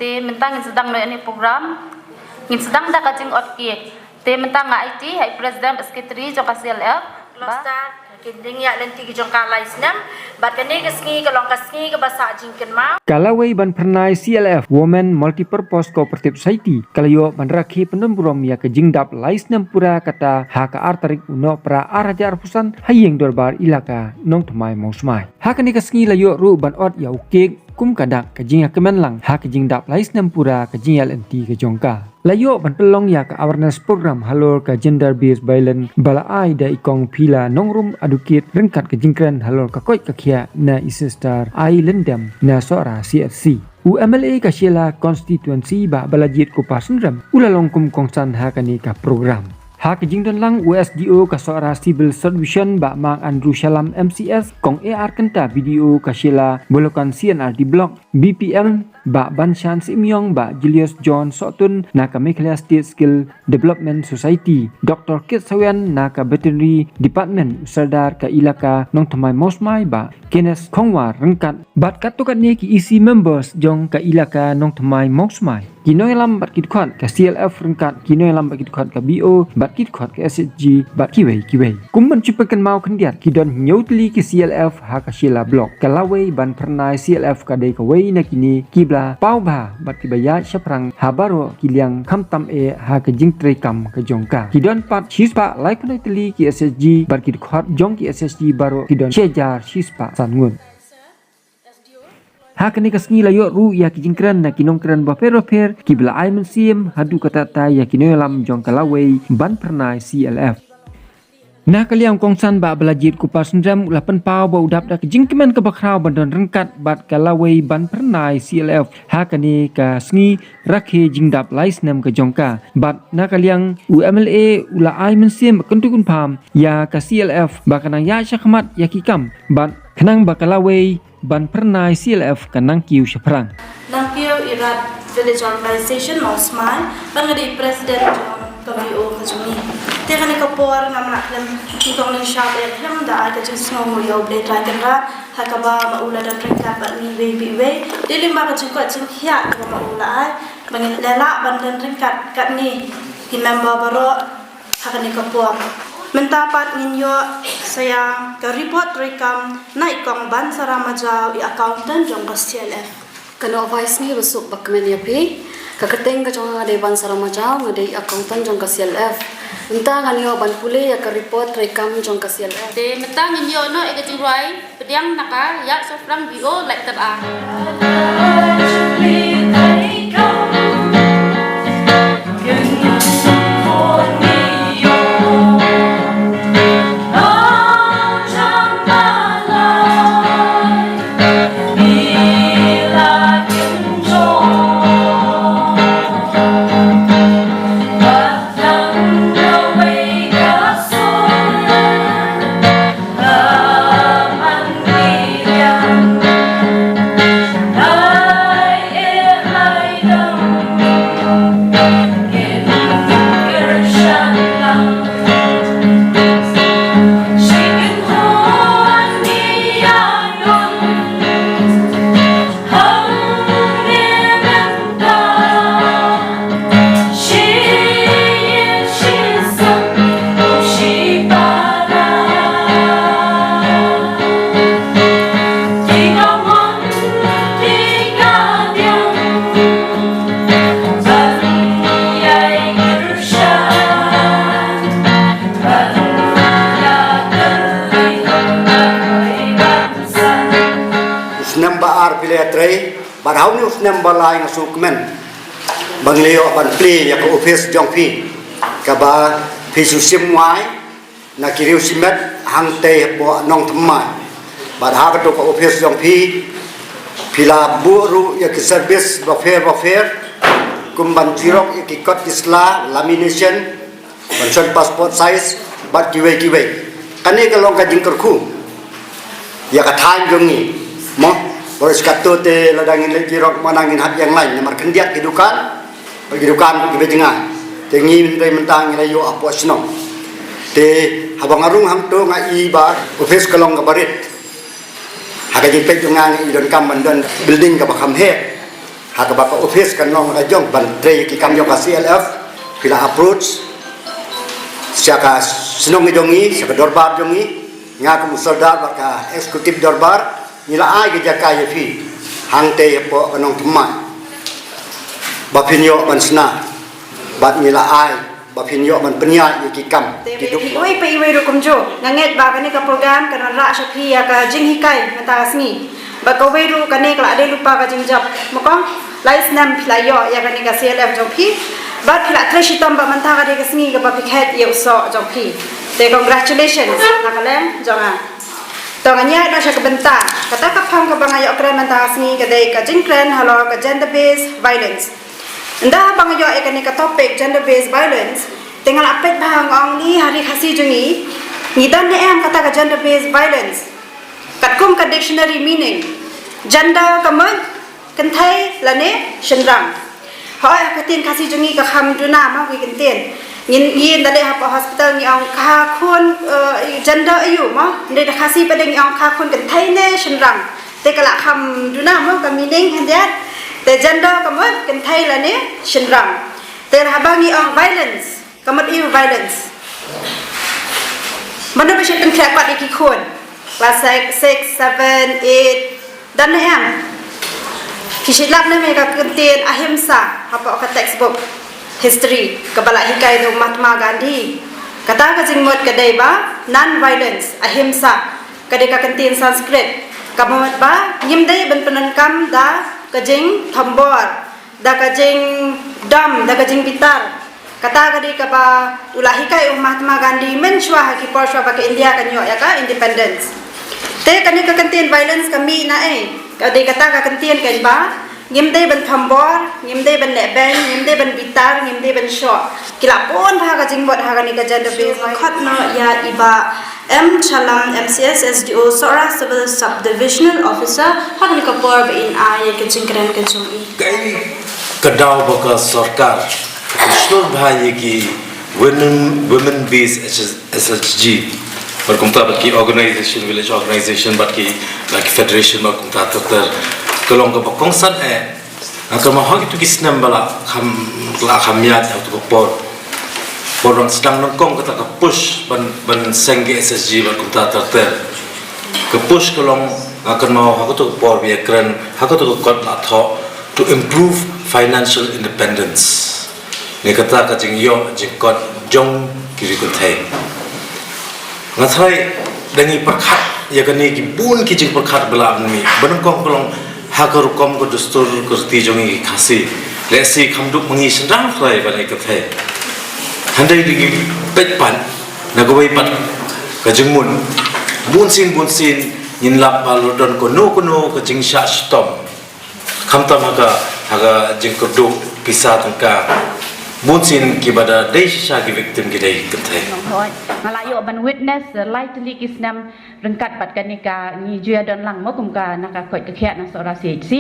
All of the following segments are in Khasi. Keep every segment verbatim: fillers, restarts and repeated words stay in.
Te mynta ngin sdang noh ïa kane program. Ngin sdang da ka jingod cake. Te mynta nga aiti ha i president secretary jong ka C L F. Cluster, ki jingïaid lynti ki jong ka lai snem. Bad kane ka sngi ka long ka sngi kaba sah jingkynmaw. Ka lawei ban phyrnai C L F, Women Multipurpose Cooperative Society, ka la ïoh ban rakhe pyndon burom ïa ka jingdap lai snem pura kata ha ka ar tarik u Nohprah ar hajar arphew san ha ïing dorbar Elaka Nongthymmai Mawsmai. Ha kane ka sngi la ïoh ruh ban ot ïa u cake kum ka dak ka jingïakmen lang ha ka jingdap lai snem pura ka jingïaid lynti ka jong ka. La ïoh ban pynlong ïa ka awareness program halor ka gender based violence ba la ai da i Kong Pila Nongrum, advocate ryngkat ka jingkren halor ka koit ka khiah na i Sister Ai Lyndem na Sohra C F C. U M L A ka Shella constituency Bah Balajied Kupar Synrem u la long kum kongsan ha kane ka program. Ha ka jingdon lang, u S D O ka Sohra Civil Subdivision Bah Mang Andrew Shallam, M C S, Kong A R Kynta, B D O ka Shella Bhalokan C and R D Block, B P M Bah Banshan Syiemiong, Bah Julius John Sohtun na ka Meghalaya State Skill Development Society, Doctor Kit Sawian na ka Veterinary Department, Sordar ka Elaka Nongthymmai Mawsmai Bah Kenneth Khongwar ryngkat bad katto katne ki E C members jong ka Elaka Nongthymmai Mawsmai, ki nongïalam bad ki dkhot ka C L F ryngkat ki nongïalam bad ki dkhot ka B O bad ki dkhot ka S H G bad kiwei kiwei. Kum ban shu pynkynmaw khyndiat, ki don hynñiew tylli ki C L F ha ka Shella Block. Ka lawei ban phyrnai C L F ka dei kawei na kine kiba la paw bha bad kiba ïaid shaphrang ha baroh ki liang, khamtam eh ha ka jingtrei kam ka jong ka. Ki don pat shispah laiphew tylli ki S H G bad ki dkhot jong ki S H G baroh ki don shi hajar shispah san ngut. Ha kane ka sngi la ïoh ruh ïa ki jingkren na ki nongkren bapher bapher kiba la ai mynsiem haduh katta katta ïa ki nongïalam jong ka lawei ban phyrnai C L F. Na ka liang u kongsan Bah Balajied Kupar Synrem u la pynpaw ba u dap da ka jingkmen kaba khraw ban don ryngkat bad ka lawei ban phyrnai C L F ha kane ka sngi rakhe jingdap lai snem ka jong ka. Bad na ka liang u M L A u la ai mynsiem ba kyntu kynpham ïa ka C L F ba kan nang ïaid shakhmat ïa ki kam bad khnang ba ka lawei ban phyrnai C L F kan nang kiew shaphrang. Nangkiew Irat Village Organization Mawsmai, ba nga dei president jong ka V O ka jong ngi. Te kane ka por ngam lah khlem nyngkong nyngshap ïa khlem da ai ka jingsngewnguh ïa U Blei Trai Kynrad ha kaba ma u la don ryngkat bad ngi iwei pa iwei. Dei lyngba ka jingkoit jingkhiah kaba ma u la ai ba ngin lah ban don ryngkat katne ki member baroh ha kane ka por. Mynta pat ngin ïoh sa ïa ka report treikam na i Kong Bansara Majaw, i accountant jong ka C L F. Kano advice ngi basuk bakmen ïa phi. Ka kyrteng ka jong nga dei Bansara Majaw, nga dei accountant jong ka C L F. Mynta ngan ïoh ban pule ïa ka report treikam jong ka C L F. Te mynta ngin ïoh noh ïa ka jingrwai pdiang na ka Ïaid Shaphrang V O Laitkera. Snem ba ar phi la ïatrei, bad ha une u snem ba lai nga sngewkmen ba ngi la ïoh ban plie ïa ka office jong phi, kaba phi shu shim wai na ki riew shimet hangtei hapoh Nongthymmai. Bad ha kato ka office jong phi, phi la buh ruh ïa ki service bapher bapher, kum ban xerox ïa ki kot ki sla, lamination, ban shon passport size bad kiwei kiwei. Kane ka long ka jingkyrkhu ïa ka thaiñ jong ngi, mo. Baroh shi katta te lada ngin leit xerox, mana ngin hap ïeng lain namar khyndiat ki dukan, ki dukan kiba jngai. Te ngi mynta, mynta ngi la ïoh hapoh shnong. Te haba nga rung hangto nga i ba office ka long kaba rit. Ha ka jingpeit jong nga, nga i donkam ban don building kaba kham heh. Ha kaba ka office kan long ka jong ban trei ki kam jong ka C L F, phi la approach sha ka shnong jong ngi, sha ka dorbar jong ngi, nga kum u sordar bad ka executive dorbar, ngi la ai ka jaka ïa phi hangtei hapoh ka nongthymmai ba phin ïoh ban shna, bad ngi la ai ba phin ïoh ban pynïaid ïa ki kam. Te ki duk. Iwei pa iwei ruh kumjuh, nga ngeit ba kane ka program kan wanrah sha phi ïa ka jinghikai mynta ka sngi. Ba kawei ruh kane ka la dei lypa ka jingjop. Mo kong, lai snem phi la ïoh ïa kane ka C L F jong phi. Bad phi la trei shitom ba mynta ka dei ka sngi kaba phi khet ïa u soh jong phi. Te congratulations na ka liang jong nga. To ngin ïaid noh sha ka bynta. Kata ka phong kaba nga ïoh kren mynta ka sngi ka dei ka jingkren halor ka gender based violence. Ynda ba nga ïoh ïa kane ka topic gender based violence, te nga la peit bha, nga ong, ni ha ri Khasi jong ngi, ngi don ne em kata ka gender based violence? Katkum ka dictionary meaning, gender ka mut kynthei lane shynrang. Hooid, ha ka ktien Khasi jong ngi ka kham duna mo ki kyntien. Ngin, ngin da leh hapoh hospital ngi ong ka khun, eh, gender aïu mo? Nda da Khasi pat ngi ong ka khun kynthei ne shynrang. Te ka la kham duna mo ka meaning hyndiat. Te gender ka mut kynthei lane shynrang. Te haba ngi ong violence, ka mut aïu violence? Mano ba shu pynkhreh pat ïa ki khun klas six, seven, eight, don ne em? Ki shu lap ne em ïa ka kyntien ahimsa hapoh ka textbook history kaba la hikai da u Mahatma Gandhi? Kata ka jingmut ka dei ba non violence, ahimsa. Ka dei ka kyntien Sanskrit. Ka mut ba ngim dei ban pyndonkam da ka jingthombor, da ka jingdom, da ka jingbitar. Kata ka dei kaba u la hikai u Mahatma Gandhi mynshuwa ha ki por shuwa ba ka India kan ïoh ïa ka independence. Te kane ka kyntien violence ka mih na ei? Ka dei kata ka kyntien kan ba ngim dei ban thombor, ngim dei ban lehbeiñ, ngim dei ban bitar, ngim dei ban shoh. Ki la pun bha ka jingmut ha kane ka gender based. Khot noh ïa i Bah M Chalam, M C S, S D O, Sohra Civil Subdivisional Officer, ha kane ka por ba in ai ïa ka jingkren ka jong i. Kaei ka daw ba ka sorkar ka shlur bha ïa ki women, women based S H G, bad kumta bad ki organization, village organization, bad ki, bad ki federation, bad kumta ter ter. Ka long kaba kongsan eh, nga kynmaw ha kitu ki snem ba la kham, la kham ïaid ha kitu ki por. Por ba sdang nyngkong kata ka push ban, ban seng ki S H G bad kumta ter ter. Ka push ka long, nga kynmaw ha kitu ki por ba ïakren ha kitu ki kot la thoh to improve financial independence. Ne kata ka jingïoh jingkot jong ki riewkynthei. Nga tharai da ngi pyrkhat ïa kane ki bun ki jingpyrkhat ba la mih, ba nyngkong ka long ha ka rukom ka dustur ka riti jong ngi ki Khasi. Lehse kham duk ma ngi shynrang trai ban ïa kynthei. Hynrei da ngi peit pat na kawei pat ka jingmut, bunsien bunsien ngin lap ba la don kano kano ka jingshah shitom. Khamtam ha ka, ha ka jingkyrduh pisa tyngka. Bunsien kiba da dei shisha ki victim ki dei kynthei. Nga la ïoh ban witness, eh, lai tylli ki snem ryngkat bad kane ka, ngi ju ïa don lang mo kum ka na ka koit ka khiah na Sohra C H C.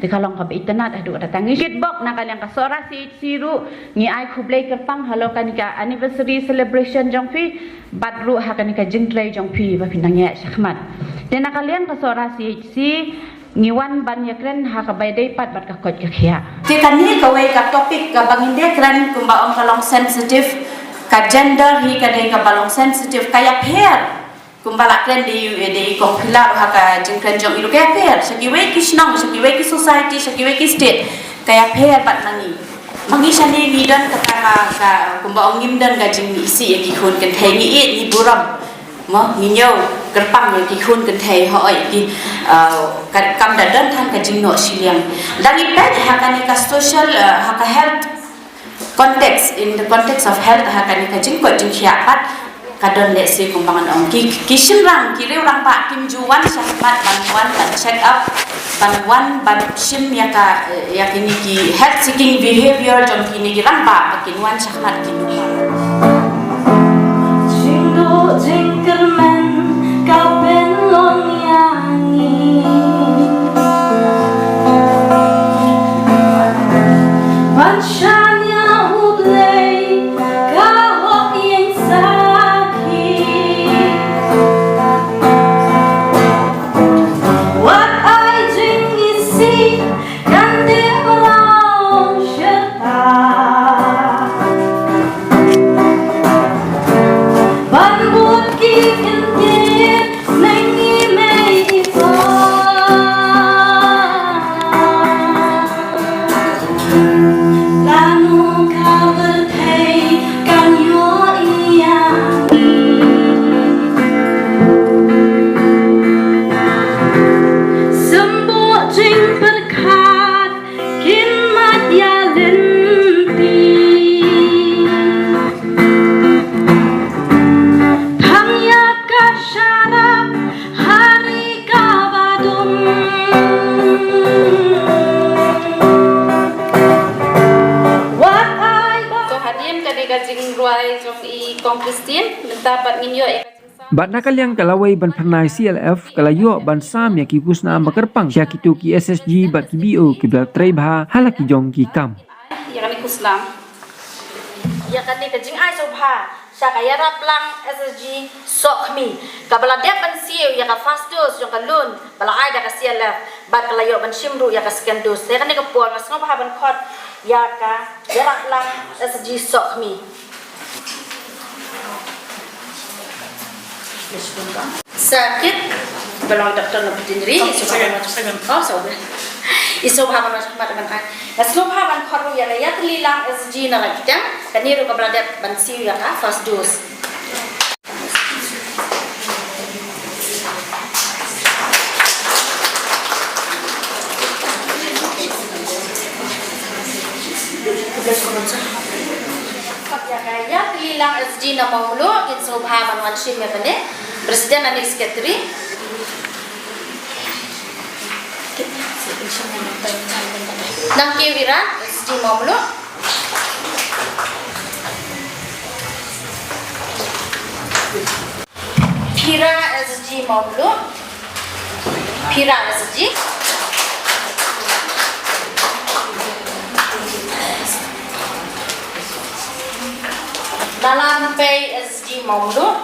Te ka long kaba itynnad haduh katta. Ngi kitbok na ka liang ka Sohra C H C ruh, ngi ai khublei kyrpang halor kane ka anniversary celebration jong phi, bad ruh ha kane ka jingtrei jong phi ba phi nang ïaid shakhmat. Te na ka liang ka Sohra C H C, ngi wan ban ïakren ha kaba ïadei pat bad ka koit ka khiah. Te kane kawei ka topic kaba ngin ïakren kumba ong ka long sensitive, ka gender hi ka dei kaba long sensitive, ka ïapher. Kumba la kren da i, da i Kong Pila ruh ha ka jingkren jong i ruh, ka ïapher sha kiwei ki shnong, sha kiwei ki society, sha kiwei ki state, ka ïapher bad ma ngi. Ma ngi shane ngi don kata ka, ka, kumba ong ngim don ka jingisih ïa ki khun kynthei, ngi ïeit ngi burom. Mo, ngi ñiew kyrpang ïa ki khun kynthei, hooid ki, uh, ka, kam da don than ka jingnoh shiliang. Da ngi peit ha kane ka social, uh, ha ka health context, in the context of health, ha kane ka jingkoit jingkhiah pat, ka don lehse kumba ngan ong ki, ki shynrang, ki riew rangbah kim ju wan shakhmat ban wan ban check up, ban wan ban shim ïa ka, eh, ïa kine ki health seeking behavior jong kine ki rangbah ba kin wan shakhmat ki nongmah. Jingduh jingkyrmen ka pynlong ïa ngi ban shaniah U Blei ka hok ïeng sakhi. Wat ai jingisih kan dei Bad na ka liang ka lawei ban phyrnai C L F ka la ïoh ban sam ïa ki khusnam ba kyrpang sha kito ki S S G bad ki B O kiba la trei bha ha la ki jong ki kam. Ïa kane khusnam, ïa kane ka jingai sngewbha sha ka Ïaraplang S S G Sohkhmi, kaba la dep ban siew ïa ka first dose jong ka loan ba la ai da ka C L F, bad ka la ïoh ban shim ruh ïa ka second dose. Te kane ka por nga sngewbha ban khot ïa ka Ïaraplang S S G Sohkhmi. Sa kit ba long doktor na pynjri, i sngewbha ban, oh, sorry. I sngewbha ban, ban, ban, ban, nga sngewbha ban khot ruh ïa ka Ïatylli Lang S S G na Laitkyteng, kane ruh kaba la dep ban siew ïa ka first dose. Ïa ka Ïatylli Lang S G na Mawmluh, kin sngewbha ban wan shim ïa kane, President and Secretary. Nangkiew Ïrat S G Mawmluh. Phira S G Mawmluh. Phira S G. Nala Rupai S G Mawmluh.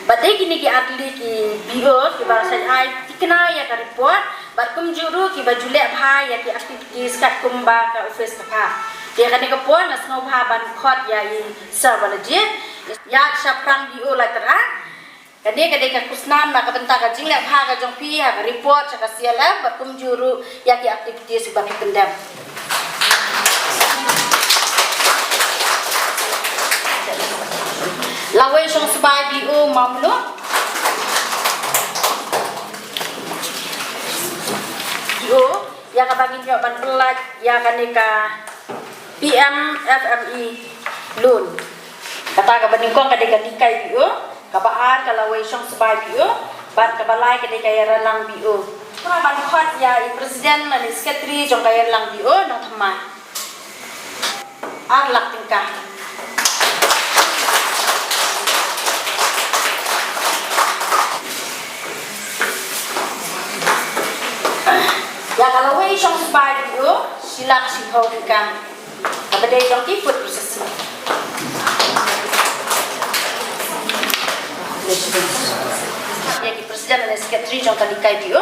Bad dei kine ki artylli ki B O kiba sa ai thikna ïa ka report. Bad kumjuh ruh kiba ju leh bha ïa ki activities katkum ba ka office ka phah. Te kane ka por nga sngewbha ban khot ïa i Sir Balajied, ïa Shaphrang B O Laitera. Kane ka dei ka khusnam na ka bynta ka jingleh bha ka jong phi ha ka report sha ka C L F bad kumjuh ruh ïa ki activities ba phi pyndep. Lawei Shongsbai B O Mawmluh. B O, ïa kaba ngin ïoh ban pyllait ïa kane ka P M F M E loan. Kata kaba nyngkong ka dei ka Likai B O, kaba ar ka Lawei Shongsbai B O, bad kaba lai ka dei ka Ïaraplang B O. Nga ban khot ïa i President lane Secretary jong ka Ïaraplang B O, Nongthymmai. Ar lak tyngka. Ïa ka Lawei Shongsbai B O, shi lak shiphew tyngka. Kaba dei jong ki food processing. Ïa ki President and Secretary jong ka Likai B O.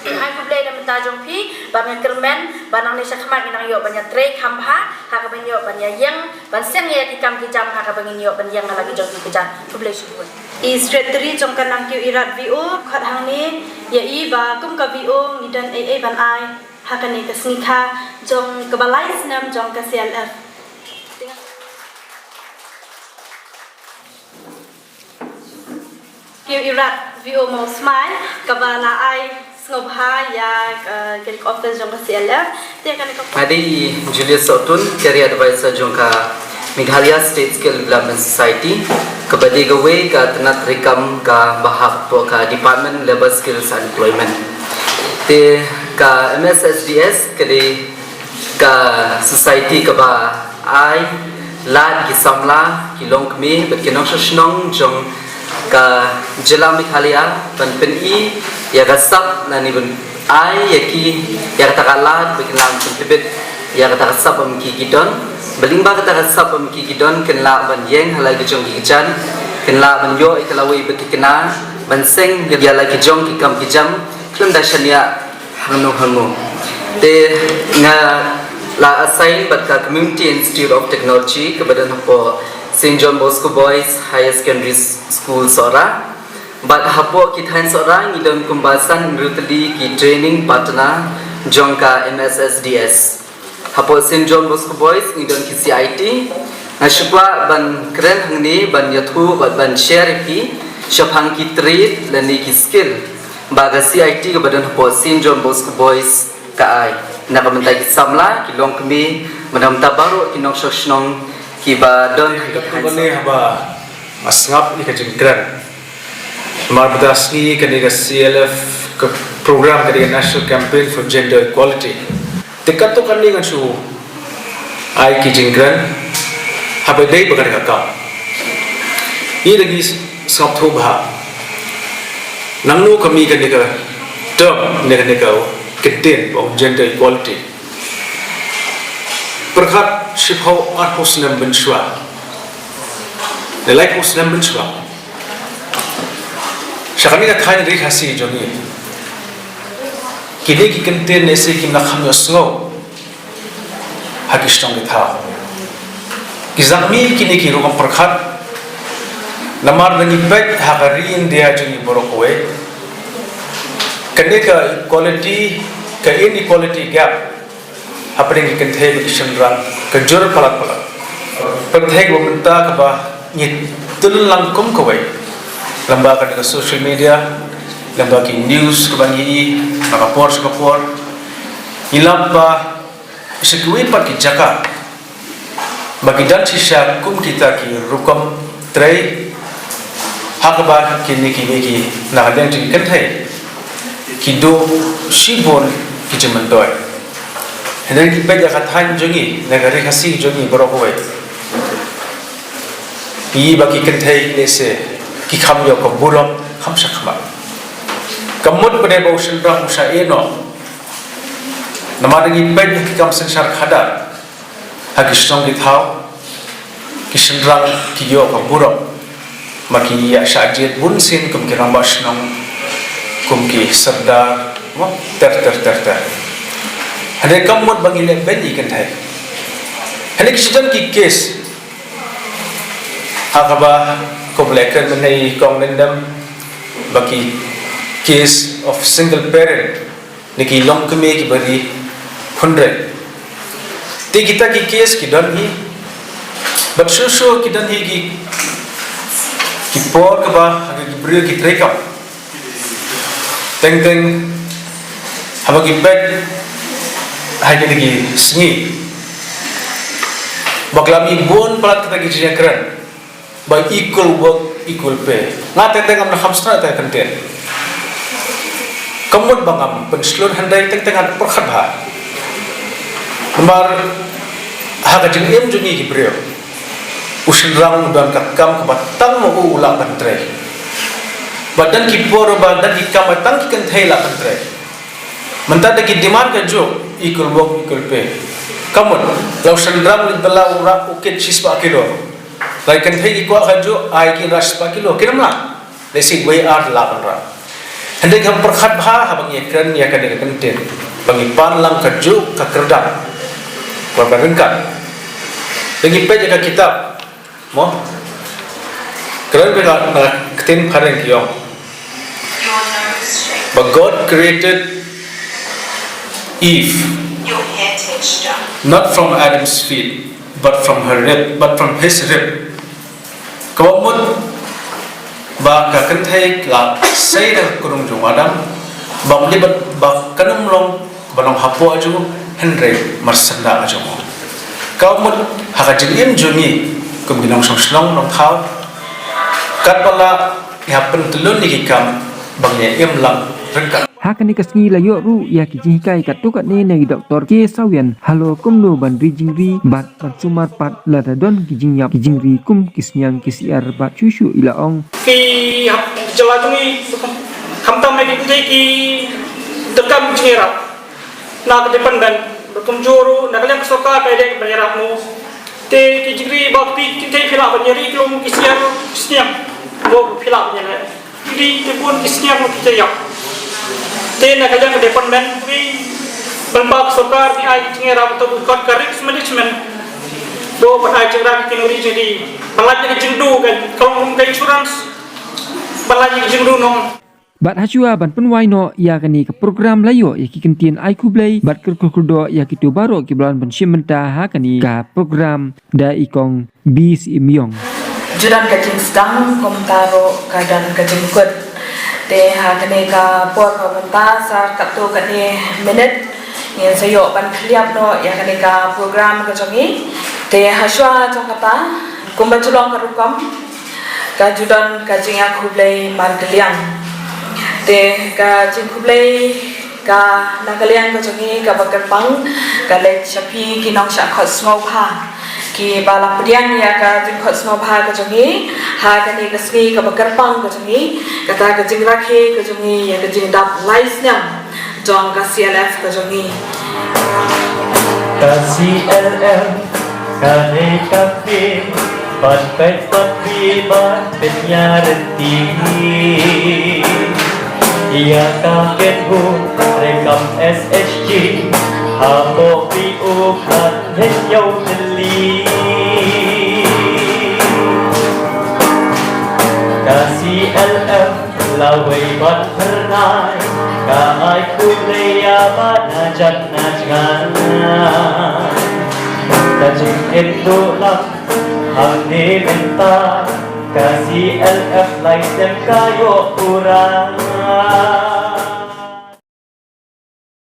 Ai khublei na bynta jong phi, ba nga kyrmen ba nangne shakhmat ngin nang ïoh ban ïatrei kham bha, ha kaba ngin ïoh ban ïa ïeng, ban seng ïa ki kam ki jam ha kaba ngin ïoh ban ïeng ha la ki jong ki kjat. Khublei shibun. I Secretary jong ka Nangkiew Ïrat V O, khot hangne ïa i ba kum ka V O ngi don ei ei ban ai ha kane ka sngi kha jong kaba lai snem jong ka C L F. Kiew Ïrat V O Mawsmai, kaba la ai sngewbha ïa, eh, ka office jong ka C L F. Te kane ka Nga dei i Julius Sohtun, Career Advisor jong ka Meghalaya State Skill Development Society, kaba dei kawei ka tnat treikam kaba hap hapoh ka Department Labour Skills and Employment. Te ka M S S D S ka dei ka society kaba ai lad ki samla, ki longkmie bad ki nongshong shnong jong ka jylla Meghalaya ban pyni ïa ka sap lane ban ai ïa ki ïa kata ka lad ba kin lah ban pyntbit ïa kata ka sap ba ma ki ki don. Ba lyngba kata ka sap ba ma ki ki don kin lah ban ïeng ha la ki jong ki kjat, kin lah ban ïoh ïa ka lawei ba ki kynna, ban seng ïa la ki jong ki kam ki jam khlem da shaniah hangno hangno. Te nga la assign bad ka Community Institute of Technology kaba don hapoh Saint John Bosco Boys Higher Secondary School Sohra. Bad hapoh ki thaiñ Sohra ngi don kumba san hynriew tylli ki training partner jong ka M S S D S. Hapoh Saint John Bosco Boys ngi don ki C I T. Nga shu kwah ban kren hangne ban ïathuh bad ban share ïa phi shaphang ki trade lane ki skill ba ka C I T kaba don hapoh Saint John Bosco Boys ka ai na ka bynta ki samla, ki longkmie, bad na ka bynta baroh ki nongshong shnong kiba don ha ka thaiñ Sohra. Nga sngap ïa ka jingkren Mar bata sngi kane ka C L F ka program kane ka National Campaign for Gender Equality. Te katto katne ngan shu ai ki jingkren haba dei ba kane ka kam. Ïa da ngi sngap thuh bha. Nangno ka mih kane ka term ne kane ka kyntien ba ong gender equality. Pyrkhat shiphew arphew snem mynshuwa. Ne laiphew snem mynshuwa. Sha kane ka thaiñ ri Khasi jong ngi. Kine ki kyntien ne se kim nang kham ïohsngew ha ki shnong ki thaw. Ki zang mih kine ki rukom pyrkhat. Namar da ngi peit ha ka ri India jong ngi baroh kawei. Kane ka equality, ka inequality gap hapdeng ki kynthei bad ki shynrang ka jur palat palat. Pyrthei ba mynta kaba ngi tun lang kum kawei. Lyngba kane ka social media, lyngba ki news kaba ngi ïohi na ka por sha ka por. Ngi lap ba sha kiwei pat ki jaka ba ki don shisha kum kita ki rukom trei ha kaba kine kiwei ki na ka liang jong ki kynthei ki duh shibun ki jingmyntoi. Hynrei ngi peit ïa ka thaiñ jong ngi, na ka ri Khasi jong ngi baroh kawei. Ngi ïohi ba ki kynthei lehse ki kham ïoh ka burom kham shakhmat. Ka mut ba dei ba u shynrang u shah ïeh noh. Namar da ngi peit ïa ki kam synshar khadar ha ki shnong ki thaw, ki shynrang ki ïoh ka burom. Ma ki ïa shah jied bunsien kum ki rangbah shnong, kum ki sordar, mo, ter ter ter ter. Hynrei kam mut ba ngi leh beiñ ïa ki kynthei. Hynrei ki shu don ki case ha kaba kum leh kren mynne i kong Lyngdoh ba ki case of single parent. Ne ki longkmie kiba ri hynrei. Te kita ki case ki don hi. Bad shuh shuh ki don hi ki, ki por kaba ha ki briew ki trei kam. Teng teng haba ki peit ha kine ki sngi ba ki la mih bun palat kita ki jingïakren. Ba equal work, equal pay. Nga teng teng ngam da kham sngewthuh ïa ka kyntien. Ka mut ba ngam pynshlur hynrei teng teng ngan pyrkhat bha. Namar ha ka jingim jong ngi ki briew, u shynrang u don ka kam kaba tang ma u u lah ban trei. Ba don ki por ba don ki kam ba tang ki kynthei lah ban trei. Mynta da ki demand kajuh, equal work, equal pay. Ka mut, la u shynrang u leit bylla u rah u kit shispah kilo. La ki kynthei ki kwah kajuh, ai ki rah shispah kilo. Kim lah. Lehse wei ar lah ban rah. Hynrei ngam pyrkhat bha haba ngi kren ïa kane ka kyntien. Ba ngi pan lang kajuh ka kyrdan. Kaba ryngkat. Da ngi peit ïa ka kitab. Mo? Kren bha na ka ktien phareng ki ong. But God created Eve not from Adam's feet, but from her rib, but from his rib. Kaba mut ba ka kynthei la sei da ka kynrung jong u Adam, bym dei ba, ba kan ym long ba long hapoh jong u, hynrei marsyndah jong u. Ka mut ha ka jingim jong ngi kum ki nongshong shnong nongthaw, katba lah ngi hap pyntyllun ïa ki kam ba ngi ïa im lang ryngkat. Ha kane ka sngi la ïoh ruh ïa ki jinghikai katto katne na i Doktor K Sawian halor kumno ban ri jingri bad ban sumar pat lada don ki jingïap ki jingri kum ki sniang ki syiar bad shuh shuh i la ong. Ki hap jylla jong ngi khamtam na ki kynthei ki donkam jingïarap na ka department, ba kumjuh ruh na ka liang ka sorkar ka dei ban ïarap mo. Te ki jingri ba ki kynthei phi lah ban ïari ki lum ki syiar ki sniang mo phi lah ban ïaleh. Ki te bun ki sniang mo ki te ïap. Te na ka liang ka department phi ban ba ka sorkar ki ai ki jingïarap to ka risk management. Bo ban ai jingïarap ki nuri jadi ban lait ka jingdu ka long ka insurance. Ban lait ka jingdu nong. Bad ha shuwa ban pynwai noh ïa kane ka program la ïoh ïa ki kyntien ai khublei bad kyrkhu kyrdoh ïa kito baroh kiba la wan ban shim bynta ha kane ka program da i kong B C Myong. Ju don ka jingsdang kumta ruh ka don ka jingkut. Te ha kane ka por ba mynta sa katto katne minit ngin sa ïoh ban khylliap noh ïa kane ka program ka jong ngi. Te ha shuwa jong kata kumba ju long ka rukom. Ka ju don ka jingïakhublei markylliang. Te ka jingkhublei ka na ka liang ka jong ngi kaba kyrpang ka leit sha phi ki nongshah khot sngewbha kiba la pdiang ïa ka jingkhot sngewbha ka jong ngi ha kane ka sngi kaba kyrpang ka jong ngi, kata ka jingrakhe ka jong ngi ïa ka jingdap lai snem jong ka C L F ka jong ngi. Ka C L F ka dei ka phim ban peit ban phi ban peit ïa rynti. Ïa ka Kynhun Treikam S H G hapoh P O khat hynñiew tylli. Ka C L F lawei ban phyrnai ka ai khublei ïa ba na jan na jngai. Ka jingkynduh lang hangne mynta ka C L F lai snem ka ïoh pura.